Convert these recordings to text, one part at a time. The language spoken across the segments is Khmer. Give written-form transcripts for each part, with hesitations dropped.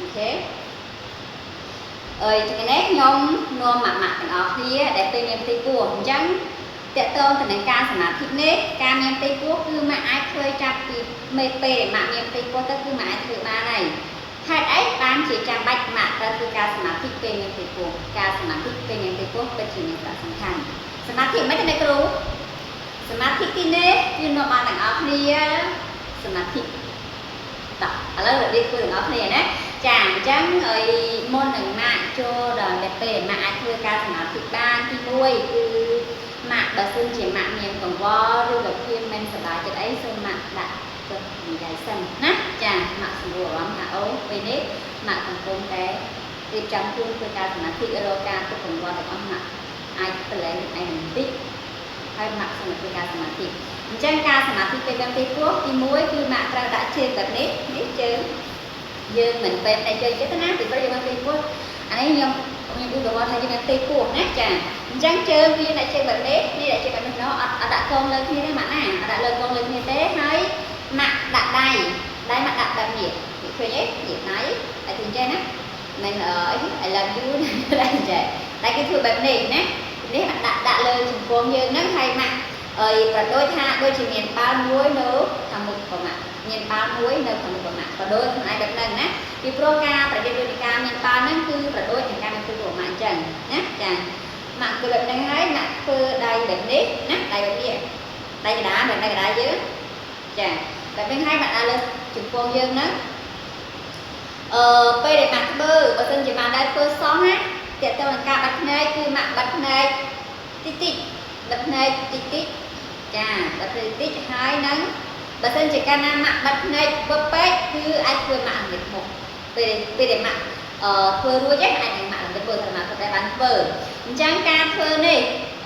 OK អើយថ្ងៃនេះខ្ញុំនាំម៉ាក់ម៉ាក់ទាំងអស់គ្នាដែលពេលមានផ្ទៃពោះអញ្ចឹងតកតងទៅនឹងការសមាធិនេះការមានផ្ទៃពោះគឺម៉ាក់អាចធ្វើចាប់ពីមេពេលដែលម៉ាក់មានផ្ទៃពោះទៅគឺម៉ាក់អាចធ្វើបានហើយហេតុអីបានជាចាំបាច់ម៉ាក់ត្រូវធ្វើការសមាធិពេលមានផ្ទៃពោះការសមាធិពេលមានផ្ទៃពោះពិតជាមានសារៈសំខាន់សមាធិមិនទេអ្នកគ្រូសមាធិទីនេះគឺនាំបានទាំងអស់គ្នាសមាធិតោះឥឡូវរបៀបធ្វើទាំងអស់គ្នាណាចាអញ្ចឹងឲ្យមុននឹងម៉ាក់ចូលដល់ពេលម៉ាក់អាចធ្វើការសមាធិបានទី1គឺម៉ាក់បើសិនជាម៉ាក់មានកង្វល់ឬក៏ភាពមិនសប្បាយចិត្តអីសូមម៉ាក់ដាក់ចុះនិយាយសិនណាចាម៉ាក់សម្រួលអារម្មណ៍ថាអូពេលនេះម៉ាក់កំពុងតែរៀបចំខ្លួនធ្វើការសមាធិរកការទុកកង្វល់ទាំងអស់ម៉ាក់អាចប្រឡែងឯងបន្តិចហើយម៉ាក់សូមធ្វើការសមាធិអញ្ចឹងការសមាធិពេលកម្មទីពោះទី1គឺម៉ាក់ត្រូវដាក់ជើងបែបនេះនេះជើងយើងមិនពេលតែជើងចិត្តណាពីព្រោះយើងមិនទីពោះអានេះខ្ញុំឧទាហរណ៍ថាយើងមិនទីពោះណាចាអញ្ចឹងជើងវាដាក់ជើងបែបនេះនេះដាក់ជើងបែបនេះណោះអត់ដាក់កងលើគ្នាទេម៉ាក់ណាអត់ដាក់លើកងលើគ្នាទេហើយម៉ាក់ដាក់ដៃដៃម៉ាក់ដាក់បែបនេះឃើញទេនេះដៃតែឃើញចេះណាមិនអី I love you ដៃចេះតែគេធ្វើបែបនេះណានេះម៉ាក់ដាក់លើជង្គង់យើងហ្នឹងហើយម៉ាក់អីប្រដូចថាដូចជាមានបាល់មួយនៅខាងមុខរបស់ម៉ាក់មានបាល់មួយនៅខាងមុខរបស់ម៉ាក់ប្រដូចខ្លួនឯងបែបហ្នឹងណាពីព្រោះការប្រយុទ្ធដោយការមានបាល់ហ្នឹងគឺប្រដូចនឹងការមានទូរបស់ម៉ាក់អញ្ចឹងណាចាម៉ាក់គឺបែបហ្នឹងហើយម៉ាក់ធ្វើដៃបែបនេះណាដៃបែបនេះដៃកណ្ដាលបែបដៃកណ្ដាលយើងចាបែបហ្នឹងហើយម៉ាក់ដាក់លើជង្គង់យើងហ្នឹងពេលដែលម៉ាក់ធ្វើបើសិនជាម៉ាក់ដែរធ្វើសោះណាតើតើនឹងការបាត់ភ្នែកគឺម៉ាក់បាត់ភ្នែកតិចតិចបាត់ភ្នែកតិចតិចចាបាត់ភ្នែកតិចហើយនឹងបើសិនជាកាលណាម៉ាក់បាត់ភ្នែកពឹបពេកគឺអាចធ្វើម៉ាក់ងឹតមុខពេលដែលម៉ាក់ធ្វើរួចឯងអាចនឹងម៉ាក់ងឹតធ្វើតែម៉ាក់តែបានធ្វើអញ្ចឹងការធ្វើនេះ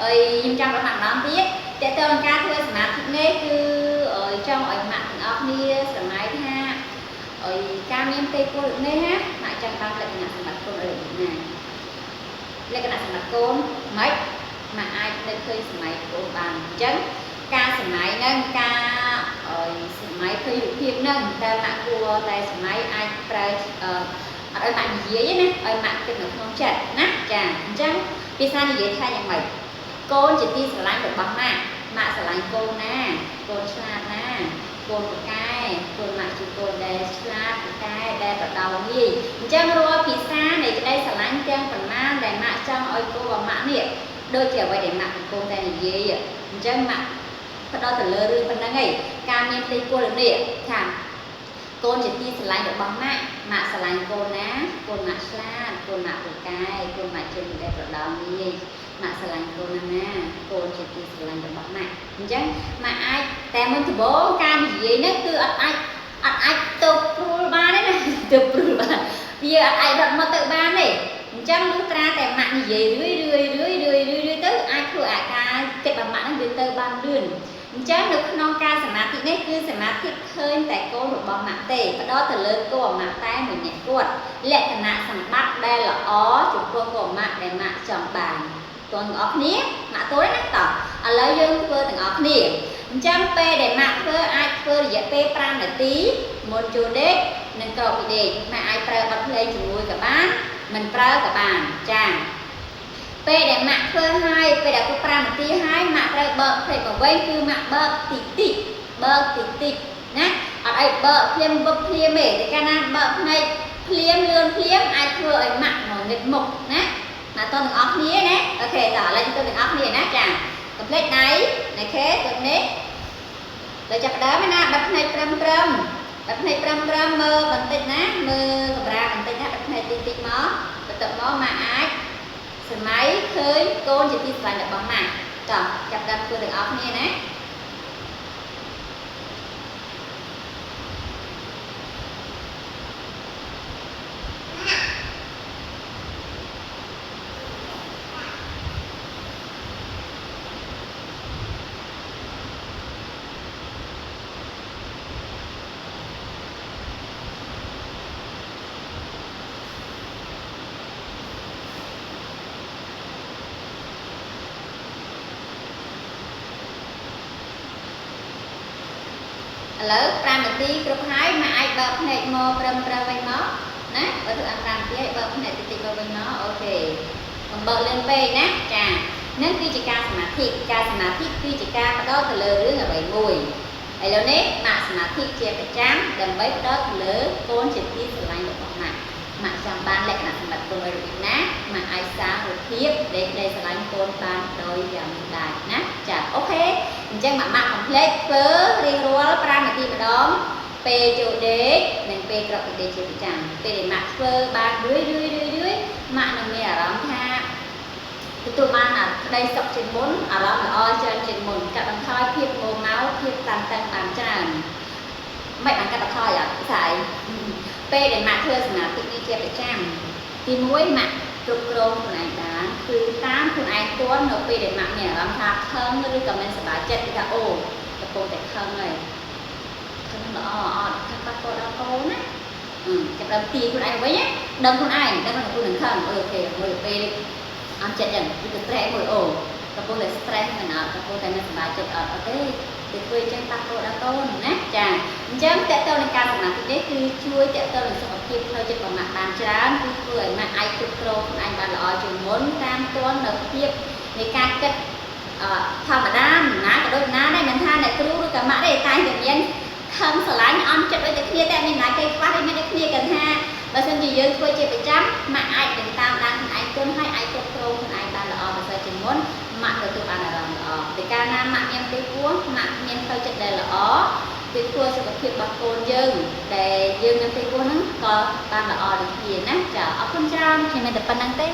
អីខ្ញុំចង់ប្រាប់ម៉ាក់ម្ដងទៀតតើតើនឹងការធ្វើសមាធិនេះគឺចង់ឲ្យម៉ាក់ទាំងអស់គ្នាសម័យថាអីការមានផ្ទៃពោះនេះណាម៉ាក់ចង់បានលក្ខណៈសម្បត្តិកូនរបៀបណាលក្ខណៈសម្បត្តិកូនម៉េចម៉ាក់អាចនឹកឃើញសម័យកូនបានអញ្ចឹងការសម័យហ្នឹងការសម័យឃើញរូបភាពហ្នឹងតែម៉ាក់គួរតែសម័យអាចប្រើអត់ឲ្យម៉ាក់និយាយទេណាឲ្យម៉ាក់គិតនៅក្នុងចិត្តណាចាអញ្ចឹងភាសានិយាយថាយ៉ាងម៉េចកូនជាទីស្រឡាញ់របស់ម៉ាក់ម៉ាក់ស្រឡាញ់កូនណាកូនឆ្លាតណាកូនប្រកែកូនម៉ាក់ជាកូនដែលឆ្លាតប្រកែដែលប្រដៅងាយអញ្ចឹងរាល់ភាសានៃក្តីស្រឡាញ់ទាំងប៉ុន្មានដែលម៉ាក់ចង់ឲ្យកូនរបស់ម៉ាក់នេះដូចជាអ្វីដែលម៉ាក់កំពុងតែនិយាយអញ្ចឹងម៉ាក់ផ្ដោតទៅលើរឿងប៉ុណ្្នឹងឯងការមានផ្ទៃពោះនេះថាកូនជាទីស្រឡាញ់របស់ម៉ាក់ម៉ាក់ស្រឡាញ់កូនណាកូនម៉ាក់ឆ្លាតកូនម៉ាក់ពូកែកូនម៉ាក់ជាអ្នកដែលប្រដៅងាយម៉ាក់ស្រឡាញ់កូនណាណាកូនជាទីស្រឡាញ់របស់ម៉ាក់អញ្ចឹងម៉ាក់អាចតែមុនដំបូងការនិយាយហ្នឹងគឺអត់អាចទៅព្រួលបានទេណាទៅព្រួលបានវាអត់អាចរត់មកទៅបានទេអញ្ចឹងលុះត្រាតែម៉ាក់និយាយរឿយរឿយរឿយរឿយរឿយទៅអាចធ្វើអាការចិត្តរបស់ម៉ាក់ហ្នឹងវាទៅបានលឿនអញ្ចឹងនៅក្នុងការសមាធិនេះគឺសមាធិឃើញតែកូនរបស់ម៉ាក់ទេផ្ដោតទៅលើកូនម៉ាក់តែមួយនាក់គាត់លក្ខណៈសម្បត្តិដែលល្អចំពោះកូនម៉ាក់ដែលម៉ាក់ចង់បានទាំងអស់គ្នាម៉ាក់ទល់ណាតោះឥឡូវយើងធ្វើទាំងអស់គ្នាអញ្ចឹងពេលដែលម៉ាក់ធ្វើអាចធ្វើរយៈពេល5នាទីមុនចូលដេកនិងក្រោយពីដេកម៉ាក់អាចប្រើបទភ្លេងជាមួយក៏បានមិនប្រើក៏បានចាពេលដែលម៉ាក់ធ្វើហើយពេលដែលធ្វើ5នាទីហើយម៉ាក់ត្រូវបើកភ្នែកមកវិញគឺម៉ាក់បើកតិចតិចបើកតិចតិចណាអត់អីបើកភ្លាមវឹបភ្លាមទេតែកាលណាបើកភ្នែកភ្លាមលឿនភ្លាមអាចធ្វើឲ្យម៉ាក់ងងឹតមុខណាម៉ាក់តទាំងអស់គ្នាណា OK តោះឥឡូវទៅទាំងអស់គ្នាណាចាកុំភ្លេចដៃ OK ដូចនេះដល់ចាប់ដើមណាបិទភ្នែកព្រឹមព្រឹមបិទភ្នែកព្រឹមព្រឹមមើលបន្តិចណាមើលកម្រាបន្តិចណាបិទភ្នែកតិចតិចមកបន្ទាប់មកម៉ាក់អាចសម័យឃើញកូនជាទីស្រឡាញ់របស់ម៉ាក់តោះចាប់ដើមធ្វើទាំងអស់គ្នាណាឥឡូវ5នាទីគ្រប់ហើយម៉ាក់អាចបើកភ្នែកមកព្រឹមព្រឹមវិញមកណា ណាបើធ្វើបាន5នាទីហើយបើកភ្នែកតិចតិចមកវិញមក OK កុំបើកលឿនពេកណាចានឹងគឺជាការសមាធិការសមាធិគឺជាការផ្ដោតទៅលើរឿងអ្វីមួយឥឡូវនេះម៉ាក់សមាធិជាប្រចាំដើម្បីផ្ដោតទៅលើកូនជាទីស្រឡាញ់របស់ម៉ាក់ម៉ាក់ចង់បានលក្ខណៈសម្បត្តិកូនរបៀបណាម៉ាក់អាចសាងរូបភាពដែលក្តីស្រឡាញ់កូនបានដោយយ៉ាងនេះដែរណាចា OK អញ្ចឹងម៉ាក់ម៉ាក់កុំភ្លេចធ្វើរៀងរាល់5នាទីម្ដងពេលចូលដេកនិងពេលក្រោកពីដេកជាប្រចាំពេលដែលម៉ាក់ធ្វើបានរឿយរឿយរឿយរឿយម៉ាក់នឹងមានអារម្មណ៍ថាទទួលបានក្តីសុខជាងមុនអារម្មណ៍ល្អច្រើនជាងមុនកាត់បន្ថយភាពងម៉ៅភាពតានតឹងបានច្រើនមិនបានកាត់បន្ថយអត់ស្អីពេលដែលម៉ាក់ធ្វើសមាធិនេះជាប្រចាំទី1ម៉ាក់គ្រប់គ្រងខ្លួនឯងបានគឺតាមខ្លួនឯងទាន់នៅពេលដែលម៉ាក់មានអារម្មណ៍ថាខឹងឬក៏មិនសប្បាយចិត្តគឺថាអូកំពុងតែខឹងហើយខឹងល្អអត់ខឹងប៉ះពាល់ដល់កូនណាចាប់ដើមទាញខ្លួនឯងវិញណាដឹងខ្លួនឯងដឹងថាខ្លួននឹងខឹង OK មួយពេលអត់ចិត្តចឹងគឺទៅ stress មួយអូកំពុងតែ stress មិនអត់កំពុងតែមិនសប្បាយចិត្តអត់អត់ទេទៅធ្វើចឹងប៉ះពាល់ដល់កូនណាចាអញ្ចឹងតើតើនឹងការសមាធិនេះគឺជួយតើតើនឹងសុខភាពផ្លូវចិត្តរបស់ម៉ាក់បានច្រើនគឺធ្វើឲ្យម៉ាក់អាចគ្រប់គ្រងខ្លួនឯងបានល្អជាងមុនតាមទាន់នៅភាពនៃការគិតធម្មតាណាក៏ដូចណាដែរមិនថាអ្នកគ្រូឬក៏ម៉ាក់ទេតែតែមានខឹងស្រឡាញ់អន់ចិត្តដូចតែគ្នាតែមានណាគេខ្វះទេមានតែគ្នាគាត់ថាបើសិនជាយើងធ្វើជាប្រចាំម៉ាក់អាចនឹងតាមដានខ្លួនឯងទុនហើយអាចគ្រប់គ្រងខ្លួនឯងបានល្អប្រសើរជាងមុនម៉ាក់ទទួលបានអារម្មណ៍ល្អពីកាលណាម៉ាក់មានទីពោះម៉ាក់មានផ្លូវចិត្តដែលល្អគឺធ្វើសុខភាពរបស់កូនយើងដែលយើងនៅទីពោះហ្នឹងក៏បានល្អដូចគ្នាណាចាអរគុណច្រើនខ្ញុំមានតែប៉ុណ្្នឹងទេ។